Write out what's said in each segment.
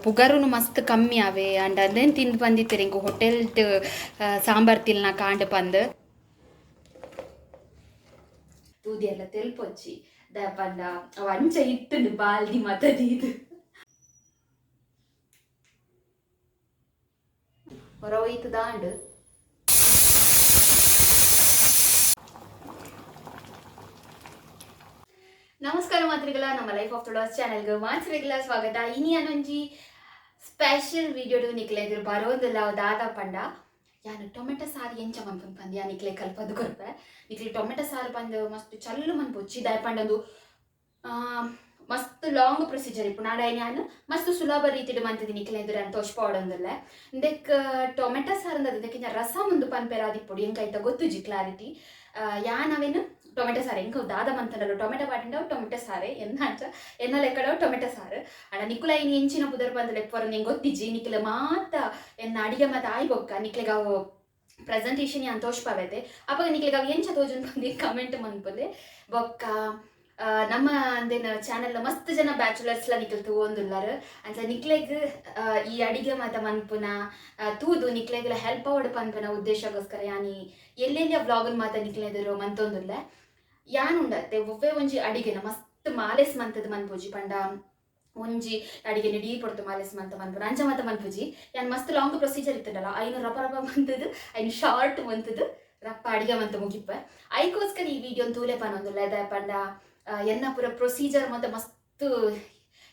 ಪುಗರುನು ಮಸ್ತ್ ಕಮ್ಮಿ ಆವೆ. ಅಂಡ ಅಂದೇನ್ ತಿಂದು ಬಂದಿತ್ತೆರ್ ಎಂಕ್ ಹೋಟೆಲ್ ಸಾಂಬಾರ್ ತಿಲ್ನ ಕಾಂಡ್ ಪಂದ್. ತೂದಿಯಲ್ಲ ತೆಲ್ಪೊಚ್ಚಿ ದಾಯೆ ಪಂಡ ಅವು ಅಂಚ ಇತ್ತುಂಡು ಬಾಲ್ದಿ ಮತ ದೀದ್. ಹೊರ ಒಯ್ತು ದಾಂಡ್. ನಮಸ್ಕಾರ ಮಾತ್ರಿಗಳ, ನಮ್ಮ ಲೈಫ್ ಆಫ್ ತುಳಸ್ ಚಾನೆಲ್ಗೆ ಮಾತ್ರಿಗಳ ಸ್ವಾಗತ. ಇನಿ ಅನೊಂಜಿ ಸ್ಪೆಷಲ್ ವಿಡಿಯೋಡು ನಿಕ್ಲೆ ಎದುರು ಬರೋದಿಲ್ಲ. ದಾದ ಪಂಡ ಯಾನು ಟೊಮೆಟೊ ಸಾರು ಎಂಚ ಮನ್ಪುನ್ ಪಂದ್ ಯಾನ್ ನಿಕ್ಲೆ ಕಲ್ಪದ್ ಕೊರ್ಪೆ. ನಿಕ್ಲೆ ಟೊಮೆಟೊ ಸಾರು ಪಂದ್ ಮಸ್ತ್ ಚಲ್ಲು ಮನ್ಪೊಚ್ಚಿ. ದಾಯೆ ಪಂಡಂದು ಮಸ್ತ್ ಲಾಂಗ್ ಪ್ರೊಸೀಜರ್ ಇಪ್ಪು. ನಾಡ ಯಾನ್ ಮಸ್ತ್ ಸುಲಭ ರೀತಿಡ್ ಮಂತಿದ್ ನಿಕ್ಲೆ ಎದುರು ಯಾನ್ ತೋಜ್ಪಾವೊಡೊಂದುಲ್ಲೆ. ಇಂದೆಕ್ ಟೊಮೆಟೊ ಸಾರು ಅಂದದ್ ಇಂದೆಕ್ ರಸಮ್ ಉಂದು ಪನ್ಪೆರಾದಿಪ್ಪೊಡು, ಎಂಕ್ ಐತ ಗೊತ್ತುಜಿ ಕ್ಲಾರಿಟಿ. ಯಾನ್ ಅವೆನ್ ಟೊಮೆಟೊ ಸಾರು ಎಂಕ್ ದಾದ ಮಂತಂಡಲ ಟೊಮೆಟೊ ಪಾಡಿಂಡವು ಟೊಮೆಟೊ ಸಾರೆ ಎನ್ನ ಅಂಚ ಎನ್ನ ಲೆಕ್ಕಡವು ಟೊಮೆಟೊ ಸಾರು. ಅಂಡ ನಿಕುಲ ಇನಿ ಎಂಚಿನ ಪುದರ್ ಪಂದ್ ಲೆಪ್ಪುವರ ಎಂಕ್ ಗೊತ್ತಿಜ್ಜಿ. ನಿಕ್ಲೆ ಮಾತ ಎನ್ನ ಅಡಿಗೆ ಮಾತ ಆಯಿ ಬೊಕ್ಕ ನಿಕ್ಲೆಗ್ ಅವು ಪ್ರೆಸೆಂಟೇಷನ್ ಯಾನ್ ತೋಜ್ಪಾವೆತೆ. ಅಪಗ ನಿಕ್ಲೆಗ್ ಅವು ಎಂಚ ತೋಜುಂಡು ಪಂದ್ ಕಮೆಂಟ್ ಮನ್ಪುಲೆ. ಬೊಕ್ಕ ನಮ್ಮ ಅಂದೇನ ಚಾನೆಲ್ ಮಸ್ತ್ ಜನ ಬ್ಯಾಚುಲರ್ಸ್ಲ ನಿಕ್ಲ್ ತೂವೊಂದುಲ್ಲರ್. ಅಂಚ ನಿಕ್ಲೆಗ್ ಈ ಅಡಿಗೆ ಮಾತ ಮನ್ಪುನ ತೂದು ನಿಕ್ಲೆಗ್ಲ ಹೆಲ್ಪ್ ಆವಡ್ ಪನ್ಪುನ ಉದ್ದೇಶಗೋಸ್ಕರ ಯಾನ್ ಎಲ್ಲೆಲ್ಲ ವ್ಲಾಗ್ ಮಾತ ನಿಕ್ಲೆದುರು ಮಂತೊಂದುಲ್ಲೆ. ಯಾನ್ ಉಂಡತ್ತೆ ಒವ್ವೇ ಒಂಜಿ ಅಡಿಗೆನ ಮಸ್ತ್ ಮಾಲೇಸ್ ಮಂತದ್ ಮನ್ಪುಜಿ. ಪಂಡ ಒಂಜಿ ಅಡಿಗೆನ ಡೀ ಪೊರ್ತು ಮಾಲೇಸ್ ಮಂತ ಮನ್ಪುನ ಅಂಚ ಮಾತ ಮನ್ಪುಜಿ. ಯಾನ್ ಮಸ್ತ್ ಲಾಂಗ್ ಪ್ರೊಸೀಜರ್ ಇತ್ತುಂಡಲ ಐನು ರಪ ರಪ ಮಂತದ್ ಐನ್ ಶಾರ್ಟ್ ಮಂತದ್ ರಪ್ಪ ಅಡಿಗೆ ಮಂತ ಮುಗಿಪ್ಪೆ. ಐಕೋಸ್ಕರ ಈ ವಿಡಿಯೋನ್ ತೂಲೆ ಪನೊಂದುಲ್ಲೆ. ದಾಯೆ ಪಂಡ ಎನ್ನ ಪೂರ ಪ್ರೊಸೀಜರ್ ಮಾತ ಮಸ್ತ್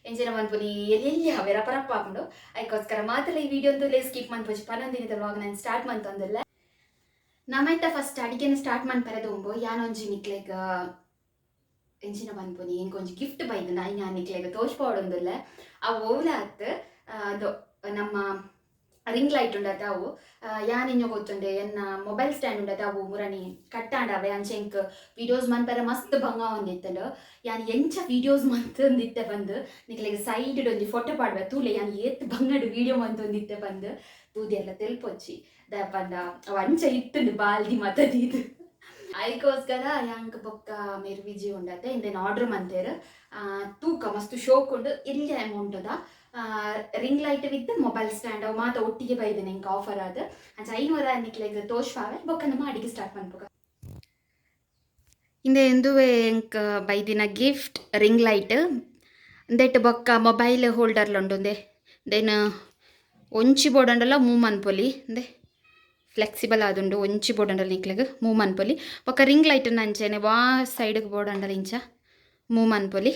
ಎಂಚಿನ ಮನ್ಪುನಿ ಎಲ್ಲೆಲ್ಲಿ ಅವೆ ರಪ ರಪ್ಪ ಆಪುಂಡು. ಐಕೋಸ್ಕರ ಮಾತ್ರ ಈ ವಿಡಿಯೋನ್ ತೂಲೆ ಸ್ಕಿಪ್ ಮನ್ಪುಜಿ ಪನೊಂದಿನಿದ ವ್ಲಾಗ್ ನಾನು ಸ್ಟಾರ್ಟ್ ಮಂತೊಂದುಲ್ಲೆ. ನಮೈತ ಫಸ್ಟ್ ಅಡಿಗೆನ ಸ್ಟಾರ್ಟ್ ಮನ್ಪರೆ ದುಂಬು ಯಾನೊಂಜಿ ನಿಕ್ಲೆಗ್ ಎಂಚಿನ ಮನ್ಪುನಿ ಎಂಕೊಂಜಿ ಗಿಫ್ಟ್ ಬೈದು ಐನ್ ಯಾನ್ ನಿಕ್ಲೆಗ್ ತೋಜ್ಪಾವೊಡೊಂದುಲ್ಲೆ. ಅವು ಓಲ ಅತ್ ಅದು ನಮ್ಮ ರಿಂಗ್ ಲೈಟ್ ಉಂಡತೆ ಅವು. ಯಾನ್ ಇಂಜ ಗೊತ್ತುಂಡೆ ಎನ್ನ ಮೊಬೈಲ್ ಸ್ಟ್ಯಾಂಡ್ ಉಂಡತೆ ಅವು ಮುರಣಿ ಕಟ್ಟಾಂಡವೆ. ಅಂಚ ಎಂಕ್ ವಿಡಿಯೋಸ್ ಮನ್ಪರೆ ಮಸ್ತ್ ಬಂಗ ಒಂದಿತ್ತಂಡು. ಯಾನ್ ಎಂಚ ವಿಡಿಯೋಸ್ ಮಂತೊಂದಿತ್ತೆ ಪಂದ್ ನಿಕ್ಲೆಗ್ ಸೈಡ್ ಒಂಜಿ ಫೋಟೋ ಪಾಡ್ವೆ ತೂಲೆ. ಯಾನ್ ಏತ್ ಬಂಗಡ್ ವಿಡಿಯೋ ಮಂತೊಂದಿತ್ತೆ ಪಂದ್ ತೂದೆಲ್ಲ ತೆಲ್ಪೊಚ್ಚಿ. ದಾಯೆ ಪಂಡ ಅವು ಅಂಚ ಇತ್ತುಂಡು ಬಾಲ್ದಿ ಮತ ದೀದ್. ಐಕೋಸ್ಕರ ಯಾಂಕ್ ಬೊಕ್ಕ ಮೇರ್ ವಿಜಿ ಉಂಡತೆ ಇಂದೆನ್ ಆರ್ಡರ್ ಮಂತೇರ್. ತೂಕ ಮಸ್ತ್ ಶೋಕ್ ಉಂಡು. ಎಲ್ಯ ಅಮೌಂಟದ ring light with mobile stand ಅವು ಮಾತ ಒಟ್ಟಿಗೆ ಬೈದಿನ ಎಂಕ್ ಆಫರ್ ಆದ್. ಅಂಚ 500 ನಿಕ್ಲೆಗ್ ತೋಜ್ಪಾವೆ. ಬೊಕ್ಕ ನಮ್ಮ ಅಡಿಗೆ ಸ್ಟಾರ್ಟ್ ಮನ್ಪುಗ. ಇಂದೆ ಇಂದುವೆ ಎಂಕ್ ಬೈದಿನ ಗಿಫ್ಟ್ ರಿಂಗ್ ಲೈಟ್. ಇಂದೆಟ್ ಬೊಕ್ಕ ಮೊಬೈಲ್ ಹೋಲ್ಡರ್ಲ ಉಂಡು. ಇಂದೆ then ಒಂಚಿ ಬೋಡಂಡಲ ಮೂವ್ ಮನ್ಪೊಲಿ. ಇಂದೆ ಫ್ಲೆಕ್ಸಿಬಲ್ ಆದುಂಡು. ಒಂಚಿ ಬೋಡಂಡಲ ನಿಕ್ಲೆಗ್ ಮೂವ್ ಮನ್ಪೊಲಿ. ಬೊಕ್ಕ ರಿಂಗ್ ಲೈಟ್ ಅಂಚನೆ ವಾ ಸೈಡ್ಗ್ ಬೋಡಂಡಲ ಇಂಚ ಮೂವ್ ಮನ್ಪೊಲಿ.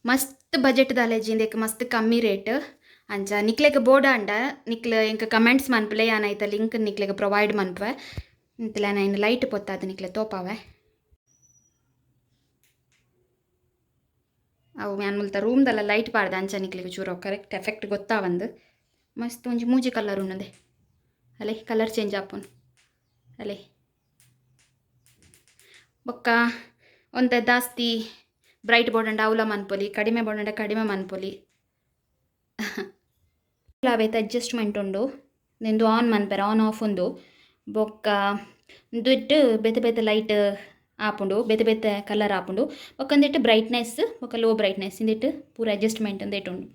ಮಸ್ತ್ ಬಜೆಟ್ ದಾಲೇಜಿ ಇಂದೆಕ್ ಮಸ್ತ್ ಕಮ್ಮಿ ರೇಟ್. ಅಂಚ ನಿಕ್ಲೆಗ್ ಬೋಡಾಂಡ ನಿಕ್ಲೆ ಎಂಕ್ ಕಮೆಂಟ್ಸ್ ಮನ್ಪುಲೆ. ಯಾನ್ ಐತ ಲಿಂಕ್ ನಿಕ್ಲೆಗ್ ಪ್ರೊವೈಡ್ ಮನ್ಪುವೆ. ಇಂತಲೆ ಯಾನ್ ಲೈಟ್ ಪೊತ್ತಾದ್ ನಿಕ್ಲೆ ತೋಪಾವೆ. ಅವು ಯಾನ್ ಮುಲ್ತ ರೂಮ್ದಲ್ಲ ಲೈಟ್ ಪಾಡ್ದ ಅಂಚ ನಿಕ್ಲೆಗ್ ಚೂರು ಕರೆಕ್ಟ್ ಎಫೆಕ್ಟ್ ಗೊತ್ತಾವಂದು. ಮಸ್ತ್ ಒಂಜಿ ಮೂಜಿ ಕಲರ್ ಉಂಡುಂದೆ. ಅಲೆ ಕಲರ್ ಚೇಂಜ್ ಆಪುಂಡು ಅಲೆ. ಬೊಕ್ಕ ಒಂತೆ ಜಾಸ್ತಿ ಬ್ರೈಟ್ ಬೋಡಂಡ ಅವಲ ಮನ್ಪೊಲಿ, ಕಡಿಮೆ ಬೋಡಂಡ ಕಡಿಮೆ ಮನ್ಪೊಲಿ. ಅವೇತ ಅಡ್ಜಸ್ಟ್ಮೆಂಟ್ ಉಂಡು. ನಿಂದು ಆನ್ ಮನ್ಪೆರೆ ಆನ್ ಆಫ್ ಉಂದು. ಬೊಕ್ಕ ದುಡ್ಡು ಬೇತೆ ಬೇತೆ ಲೈಟ್ ಆಪುಂಡು, ಬೇತೆ ಬೇತೆ ಕಲರ್ ಆಪುಂಡು. ಬೊಕ್ಕ ಒಂದಿಟ್ಟು ಬ್ರೈಟ್ನೆಸ್ ಬೊಕ್ಕ ಲೋ ಬ್ರೈಟ್ನೆಸ್ ಇಂದೆಟ್ ಪೂರ ಅಡ್ಜಸ್ಟ್ಮೆಂಟ್ ಇಂದೆಟ್ ಉಂಡು.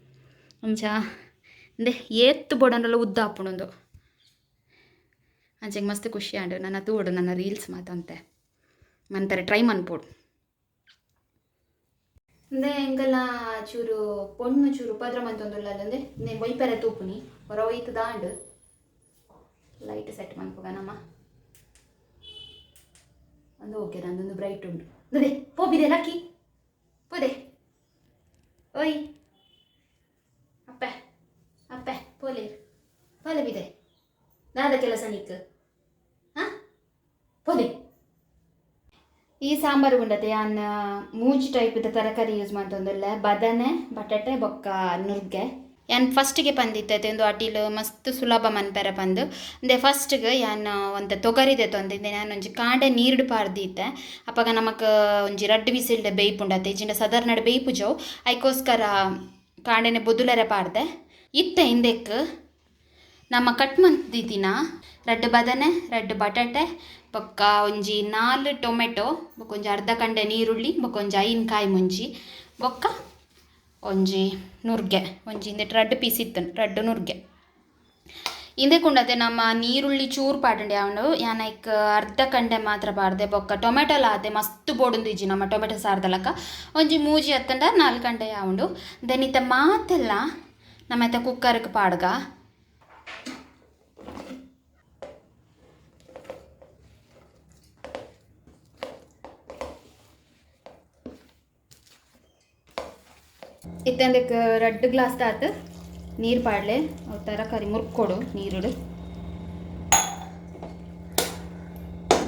ಅಂಚ ಇಂದೆ ಏತ್ ಬೋಡಂಡಲ ಉದ್ದ ಆಪುಂಡು ಉಂದು. ಅಂಚ ಮಸ್ತ್ ಖುಷಿ ಆಂಡ್. ನನ್ನ ತೂವೊಡು ನನ್ನ ರೀಲ್ಸ್ ಮಾತ ಅಂತೆ ಮನ್ಪೆರೆ ಟ್ರೈ ಮನ್ಪೊಡು. ಇಂದೆ ಎಂಕಲ್ನ ಚೂರು ಪೊಣ್ಣು ಚೂರು ಉಪದ್ರ ಮಂತೊಂದುಲ್ಲಂದೆ ಇಂದೆ ಒಯ್ಪೆರೆ ತೂಪುನಿ ಹೊರ ಒಯ್ತು ದಾಂಡ್. ಲೈಟ್ ಸೆಟ್ ಮನ್ಪುಗ ನಮ್ಮ ಅಂದು ಓಕೆ. ನಂದೊಂದು ಬ್ರೈಟ್ ಉಂಡು. ಅದೇ ಪೋಬಿದೆ ಲಕ್ಕಿ ಪೋದೆ. ಓಯ್ ಅಪ್ಪೆ ಅಪ್ಪೆ ಪೋಲೆ ಪೋಲೆ ಬಿದೆ ದಾದ ಕೆಲಸ ನಿಕ್ ಹಾ ಪೋಲೆ. ಈ ಸಾಂಬಾರು ಉಂಡತೆ ಯಾನ್ ಮೂಜಿ ಟೈಪ್ದ ತರಕಾರಿ ಯೂಸ್ ಮಂತೊಂದುಲ್ಲೆ. ಬದನೆ, ಬಟಾಟೆ ಬೊಕ್ಕ ನುರ್ಗೆ. ಯಾನ್ ಫಸ್ಟ್ಗೆ ಪಂದಿತ್ತೆ ಉಂದು ಅಟಿಲ್ ಮಸ್ತ್ ಸುಲಭ ಮನ್ಪೆರೆ ಪಂದ್. ಇಂದೆ ಫಸ್ಟ್ಗೆ ಯಾನ್ ಒಂತೆ ತೊಗರಿ ದೆತ್ತೊಂದು ಇಂದೆ ಯಾನ್ ಒಂಜಿ ಕಾಂಡೆ ನೀರ್ಡ್ ಪಾಡ್ದಿತ್ತೆ. ಅಪಗ ನಮಕ್ ಒಂಜಿ ರಡ್ಡ್ ವಿಸಿಲ್ಡ್ ಬೇಯ್ಪುಂಡತೆ. ಇಜ್ಜಿಂಡ ಸಾಧಾರಣ ಬೇಯ್ಪುಜವು. ಐಕೋಸ್ಕರ ಕಾಂಡೆನೆ ಬೊದುಲೆರೆ ಪಾಡ್ದೆ. ಇತ್ತೆ ಇಂದೆಕ್ ನಮ್ಮ ಕಟ್ ಮಂತಿತ್ತಿನ ರಡ್ಡ್ ಬದನೆ, ರಡ್ಡ್ ಬಟಾಟೆ ಬೊಕ್ಕ ಒಂಜಿ 4 ಟೊಮೆಟೊ ಬೊಕ್ಕ ಒಂಜಿ ಅರ್ಧ ಕಂಡೆ ನೀರುಳ್ಳಿ ಬೊಕ್ಕ ಒಂಜಿ 5 ಕಾಯಿ ಮುಂಚಿ ಬೊಕ್ಕ ಒಂಜಿ ನುರ್ಗೆ ಒಂಜಿ ಇಂದೆಟ್ ರಡ್ಡ್ ಪೀಸ್ ಇತ್ತು ರಡ್ಡ್ ನುರ್ಗೆ ಇಂದೆ ಕುಂಡತೆ ನಮ್ಮ ನೀರುಳ್ಳಿ ಚೂರು ಪಾಡಂಡೆ ಅವನು ಯಾನ್ ಐಕ್ ಅರ್ಧ ಕಂಡೆ ಮಾತ್ರ ಪಾಡ್ದೆ ಬೊಕ್ಕ ಟೊಮೆಟೊಲ ಆತೆ ಮಸ್ತ್ ಬೋಡುಂದು ಇಜ್ಜಿ ನಮ್ಮ ಟೊಮೆಟೊ ಸಾರ್ದಲಕ ಒಂಜಿ ಮೂಜಿ ಅತ್ತಂಡ 4 ಕಂಡೆ ಆವುಂಡು. Then ಇತ್ತ ಮಾತೆಲ್ಲ ನಮ್ಮ ಇತ್ತ ಕುಕ್ಕರ್ಗೆ ಪಾಡ್ಗ. ಇತ್ತಂದಕ್ಕೆ ರಡ್ಡ್ ಗ್ಲಾಸ್ ತಾತ್ ನೀರು ಪಾಡ್ಲೆ ಅವು ತರಕಾರಿ ಮುರ್ಕೊಡು ನೀರುಡು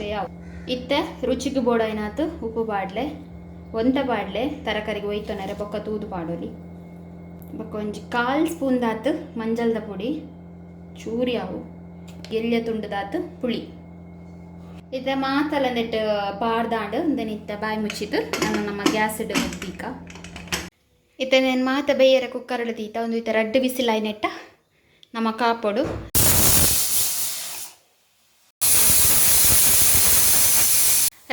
ಬೇಯಾವು. ಇತ್ತೆ ರುಚಿಗೆ ಬೋಡೈನಾತು ಉಪ್ಪು ಪಾಡ್ಲೆ ಒಂತ ಪಾಡ್ಲೆ ತರಕಾರಿಗೆ ಒಯ್ತೊನರೆ ಬೊಕ್ಕ ತೂದು ಪಾಡೋಲಿ. ಬೊಕ್ಕ ಒಂಜಿ 1/4 ಸ್ಪೂನ್ ದಾತು ಮಂಜಲ್ದ ಪೊಡಿ ಚೂರಿ ಅವು ಎಲ್ಯ ತುಂಡುದಾತು ಪುಳಿ. ಇತ್ತೆ ಮಾತಲ್ಲಂದೆಟ್ಟು ಪಾಡ್ದಾಂಡು ಇಂದೆನ್ ಇತ್ತೆ ಬಾಯಿ ಮುಚ್ಚಿತು ನಾನು ನಮ್ಮ ಗ್ಯಾಸ್ ಇಡು ದೀಕ. ಇತ್ತೆ నేను ಮಾತ ಬೇಯರ ಕುಕ್ಕರ್ ತೀತ ಒಂದು ಇತ್ತೆ ರಡ್ಡ್ ಬಿಸಿಲ್ ಆಯ್ನೆಟ್ಟ ನಮ್ಮ ಕಾಪೊಡು.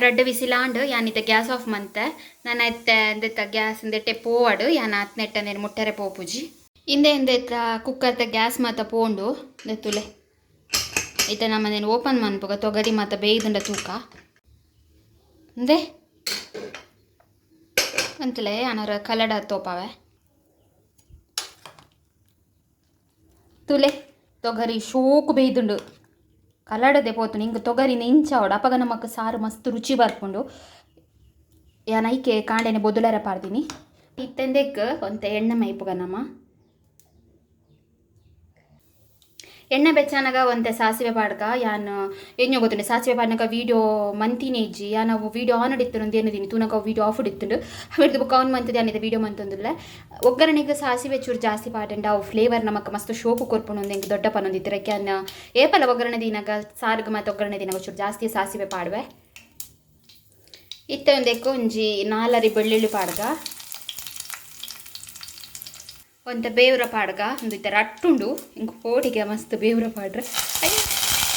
ರಡ್ಡ್ ಬಿಸಿಲಾಂಡು ಯಾನಿತ್ತೆ ಗ್ಯಾಸ್ ಆಫ್ ಮಂತೆ ನಾನು ಇತ್ತೆ ಎಂದೆತ್ತ ಗ್ಯಾಸ್ ಇಂದೆಟ್ಟೆ ಪೋವಾಡು ಯಾನ್ ಆತ್ನೆಟ್ಟ ನೇನು ಮುಟ್ಟರೆ ಪೋಪುಜಿ. ಇಂದೆ ಎಂದೆತ್ತ ಕುಕ್ಕರ್ತ ಗ್ಯಾಸ್ ಮಾತ ಪೋಂಡು ದೆತ್ತುಲೆ. ಇತ್ತೆ ನಮ್ಮ ನೇನು ಓಪನ್ ಮನ್ಪುಗ ತೊಗರಿ ಮಾತ ಬೇಯ್ದುಂಡ ತೂಕ ಇಂದೆ ಅಂತಲೇ ಅನರ ಕಲಡ ತೋಪಾವೆ ತುಲೆ ತೊಗರಿ ಶೋಕು ಬೇಯ್ದುಂಡು ಕಲಡದೆ ಪೋತು ನಿಂಗೆ ತೊಗರಿ ನೆಂಚಾವಡು ಅಪಗ ನಮಕ್ ಸಾರು ಮಸ್ತ್ ರುಚಿ ಬರ್ಪುಂಡು. ಯಾನ್ ಐಕೆ ಕಾಂಡೆನೆ ಬೊದುಲರ ಪಾಡ್ದಿನಿ. ಇತ್ತೆಂದೆಕ್ ಒಂತೆ ಎಣ್ಣೆ ಮೈಪುಗ ನಮ್ಮ ಎಣ್ಣೆ ಬೆಚ್ಚನಗ ಒಂತೆ ಸಾಸಿವೆ ಪಾಡ್ಗ. ಯಾನ್ ಎಣ್ಣೆ ಗೊತ್ತುಂಡು ಸಾಸಿವೆ ಪಾಡ್ನಗ ವೀಡಿಯೋ ಮಂತಿನೇ ಇಜ್ಜಿ ಯಾನ್ ಅವು ವೀಡಿಯೋ ಆನ್ ಇತ್ತು ಏನಿದ್ದೀನಿ ತೂನಗ ವೀಡಿಯೋ ಆಫ್ ಇತ್ತುಂಡು ಅವೆಡ್ದು ಬೊಕ್ಕ ಆನ್ ಮಂತದೆ ಯಾನಿದೆ ವೀಡಿಯೋ ಮಂತೊಂದುಲ್ಲ. ಒಗ್ಗರಣೆಗೆ ಸಾಸಿವೆ ಚೂರು ಜಾಸ್ತಿ ಪಾಡಂಡ ಅವು ಫ್ಲೇವರ್ ನಮಕ್ ಮಸ್ತ್ ಶೋಕು ಕೊರ್ಪುಂಡು ಎಂಕ್ ದೊಡ್ಡ ಪನೊಂದಿತ್ತಿರಕ್ಕೆ ಯಾನ್ ಏಪಲ ಒಗ್ಗರಣೆ ದಿನಾಗ ಸಾರುಗ್ ಮಾತ ಒಗ್ಗರಣೆ ದಿನಾಗ ಚೂರು ಜಾಸ್ತಿ ಸಾಸಿವೆ ಪಾಡುವೆ. ಇತ್ತೆ ಒಂದೆಕ್ಕು ಒಂಜಿ 4 ಬೆಳ್ಳುಳ್ಳಿ ಪಾಡ್ಗ ಒಂತೆ ಬೇವ್ರ ಪಾಡ್ಗ ಒಂದು ಇತ್ತೆ ರಟ್ಟುಂಡು ಇಂಕ್ ಪೋಟಿಗೆ ಮಸ್ತ್ ಬೇವ್ರ ಪಾಡ್ರೆ ಅಯ್ಯ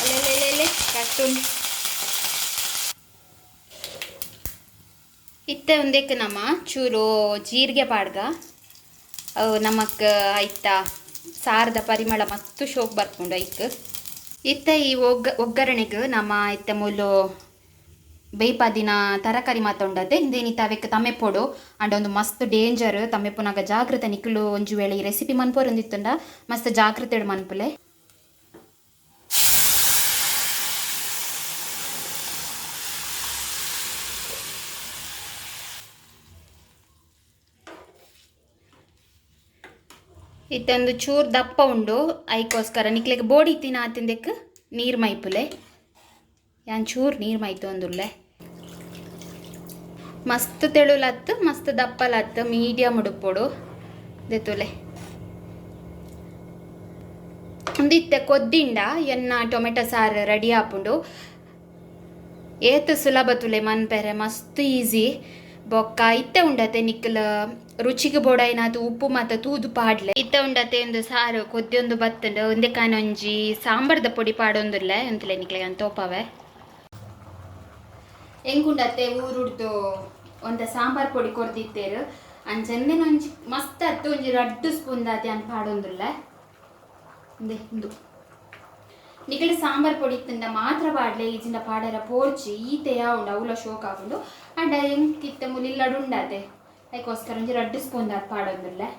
ಅಲ್ಲೆಲ್ಲೆಲ್ಲೆಲ್ಲೆ ರಟ್ಟುಂಡು. ಇತ್ತೆ ಒಂದೆಕ್ ನಮ್ಮ ಚೂರು ಜೀರಿಗೆ ಪಾಡ್ಗ ಅವು ನಮಕ್ ಐತ ಸಾರದ ಪರಿಮಳ ಮಸ್ತ್ ಶೋಕ್ ಬರ್ಪುಂಡು ಐಕ್. ಇತ್ತೆ ಈ ಒಗ್ಗರಣೆಗೆ ನಮ್ಮ ಇತ್ತೆ ಮೂಲು ಬೇಯ್ಪಾದಿನ ತರಕಾರಿ ಮಾತ ಉಂಡತೆ ಇಂದೇನಿತ್ತ ಅವೆಕ್ ತಮೆಪೊಡು ಅಂಡ ಒಂದು ಮಸ್ತ್ ಡೇಂಜರ್ ತಮೆಪುನಾಗ ಜಾಗ್ರತೆ ನಿಕ್ಲು ಒಂಜಿ ವೇಳೆ ಈ ರೆಸಿಪಿ ಮನ್ಪೋರೊಂದಿತ್ತುಂಡ ಮಸ್ತ್ ಜಾಗ್ರತೆ ಮನ್ಪುಲೆ. ಇತ್ತೊಂದು ಚೂರು ದಪ್ಪ ಉಂಡು ಐಕೋಸ್ಕರ ನಿಕ್ಲೆಗ್ ಬೋಡಿ ತಿನ್ನ ಆತಿಂದೆಕ್ ನೀರು ಮೈಪುಲೆ ಯಾನ್ ಚೂರು ನೀರು ಮೈತು ಒಂದುಲ್ಲೆ. ಮಸ್ತ್ ತೆಳುಲತ್ತು ಮಸ್ತ್ ದಪ್ಪಲತ್ತು ಮೀಡಿಯಮ್ ಉಡುಪೊಡು ದೆತ್ತುಲೆ. ಒಂದಿತ್ತೆ ಕೊದ್ದಿಂಡ ಎನ್ನ ಟೊಮೆಟೊ ಸಾರು ರೆಡಿ ಆಪುಂಡು. ಏತ್ ಸುಲಭ ತುಲೆ ಮನ್ಪೆರೆ ಮಸ್ತ್ ಈಸಿ. ಬೊಕ್ಕ ಇತ್ತೆ ಉಂಡತೆ ನಿಕ್ಲ ರುಚಿಗೆ ಬೋಡೈನಾತು ಉಪ್ಪು ಮಾತ ತೂದು ಪಾಡ್ಲೆ. ಇತ್ತೆ ಉಂಡತೆ ಒಂದು ಸಾರು ಕೊದ್ದಿಯೊಂದು ಬತ್ತುಂಡು ಒಂದೆ ಕಾನೊಂಜಿ ಸಾಂಬಾರ್ದ ಪೊಡಿ ಪಾಡೊಂದುಲ್ಲೆ ಅಂತಲೇ ನಿಕ್ಲೆ ತೋಪಾವೆ. ಎಂಕುಂಡತ್ತೆ ಊರುಡ್ದು ಒಂತೆ ಸಾಂಬಾರ್ ಪೊಡಿ ಕೊರ್ದಿತ್ತೇರು ಅಂಚೆಂದಿನ ಒಂಜಿ ಮಸ್ತ್ ಅತ್ತು ಒಂಜಿ 2 ಸ್ಪೂನ್ ದಾತಿ ಅನ್ ಪಾಡೊಂದುಲ್ಲೆ. ಇಂದೆ ಇಂದು ನಿಕಲೆ ಸಾಂಬಾರ್ ಪೊಡಿ ಇತ್ತಂಡ ಮಾತ್ರ ಪಾಡ್ಲೆ ಈಜಿಂದ ಪಾಡರ ಪೋರ್ಚಿ ಈತೆ ಉಂಡು ಅವಲ ಶೋಕ್ ಆಪುಂಡು. ಅಂಡ ಎಂಕಿತ್ತ ಮುಲಿಲ್ಲಡು ಉಂಡಾತೆ ಅದಕ್ಕೋಸ್ಕರ ಒಂಜಿ 2 ಸ್ಪೂನ್ ದಾತ್ ಪಾಡೊಂದುಲ್ಲೆ.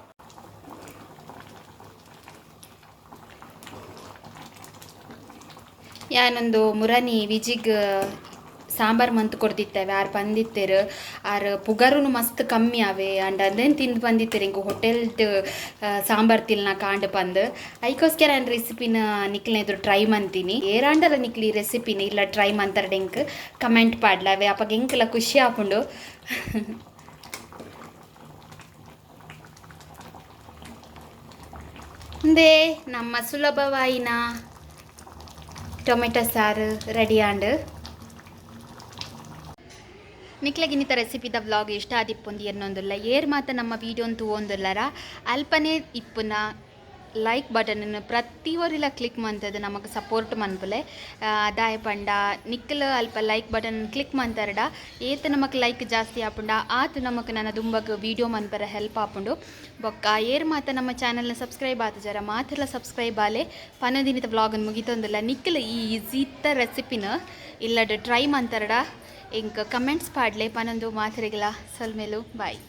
ಯಾನೊಂದು ಮುರನಿ ವಿಜಿಗ್ ಸಾಂಬಾರ್ ಮಂತ್ ಕೊಡ್ತಿತ್ತೇವೆ ಆರು ಬಂದಿತ್ತೇರು ಆರು ಪುಗರುನು ಮಸ್ತ್ ಕಮ್ಮಿ ಆವೆ ಅಂಡ್ ಅದೇನು ತಿಂದು ಬಂದಿತ್ತೇರು ಇಂಕ ಹೋಟೆಲ್ಡ್ ಸಾಂಬಾರ್ ತಿಲ್ನ ಕಾಂಡ್ ಪಂದ್ ಐಕೋಸ್ಕರ ನಾನು ರೆಸಿಪಿನ ನಿಕ್ಲ ಎದುರು ಟ್ರೈ ಮಂತೀನಿ. ಏರಾಂಡಲ ನಿಕ್ಲಿ ರೆಸಿಪಿನ ಇಲ್ಲ ಟ್ರೈ ಮಂತಾರ ಎಂಕ್ ಕಮೆಂಟ್ ಪಾಡ್ಲವೆ ಅಪ್ಪಗೆ ಎಂಕಲ ಖುಷಿ ಆಪುಂಡು. ಇಂದೇ ನಮ್ಮ ಸುಲಭವಾಯಿನ ಟೊಮೆಟೊ ಸಾರು ರೆಡಿ ಆಂಡ್. ನಿಕ್ಲಗಿನಿತ ರೆಸಿಪಿದ ವ್ಲಾಗ್ ಇಷ್ಟ ಆದಿಪ್ಪೊಂದು ಎನ್ನೊಂದುಲ್ಲ ಏರ್ ಮಾತ ನಮ್ಮ ವೀಡಿಯೋನ್ ತೂವೊಂದುಲ್ಲರ ಅಲ್ಪನೆ ಇಪ್ಪುನ ಲೈಕ್ ಬಟನ್ ಪ್ರತಿ ಒರಿಲ ಕ್ಲಿಕ್ ಮಂತದ ನಮಕ್ ಸಪೋರ್ಟ್ ಮನ್ಪುಲೆ. ದಾಯ ಪಂಡ ನಿಕ್ಕಲ ಅಲ್ಪ ಲೈಕ್ ಬಟನ್ ಕ್ಲಿಕ್ ಮಂತರಡ ಏತ್ ನಮಕ್ ಲೈಕ್ ಜಾಸ್ತಿ ಆಪುಂಡ ಆತ್ ನಮಕ್ ನನ ದುಂಬಗ್ ವೀಡಿಯೋ ಮನ್ಪರ ಹೆಲ್ಪ್ ಆಪುಂಡು. ಬೊಕ್ಕ ಏರ್ ಮಾತ ನಮ್ಮ ಚಾನೆಲ್ನ ಸಬ್ಸ್ಕ್ರೈಬ್ ಆತುಜರ ಮಾತೆರ್ಲ ಸಬ್ಸ್ಕ್ರೈಬ್ ಆಲೆ. ಪನೊಂದಿನಿತ ವ್ಲಾಗ್ ಮುಗಿತೊಂದುಲ್ಲ. ನಿಕ್ಕಲ ಈ ಈಸಿತ್ತ ರೆಸಿಪಿನ ಇಲ್ಲಡ್ ಟ್ರೈ ಮಂತರಡ ಎಂಕ್ ಕಮೆಂಟ್ಸ್ ಪಾಡ್ಲೆ. ಪನೊಂದು ಮಾತೆರೆಗ್ಲ ಸೊಲ್ಮೆಲು, ಬಾಯ್.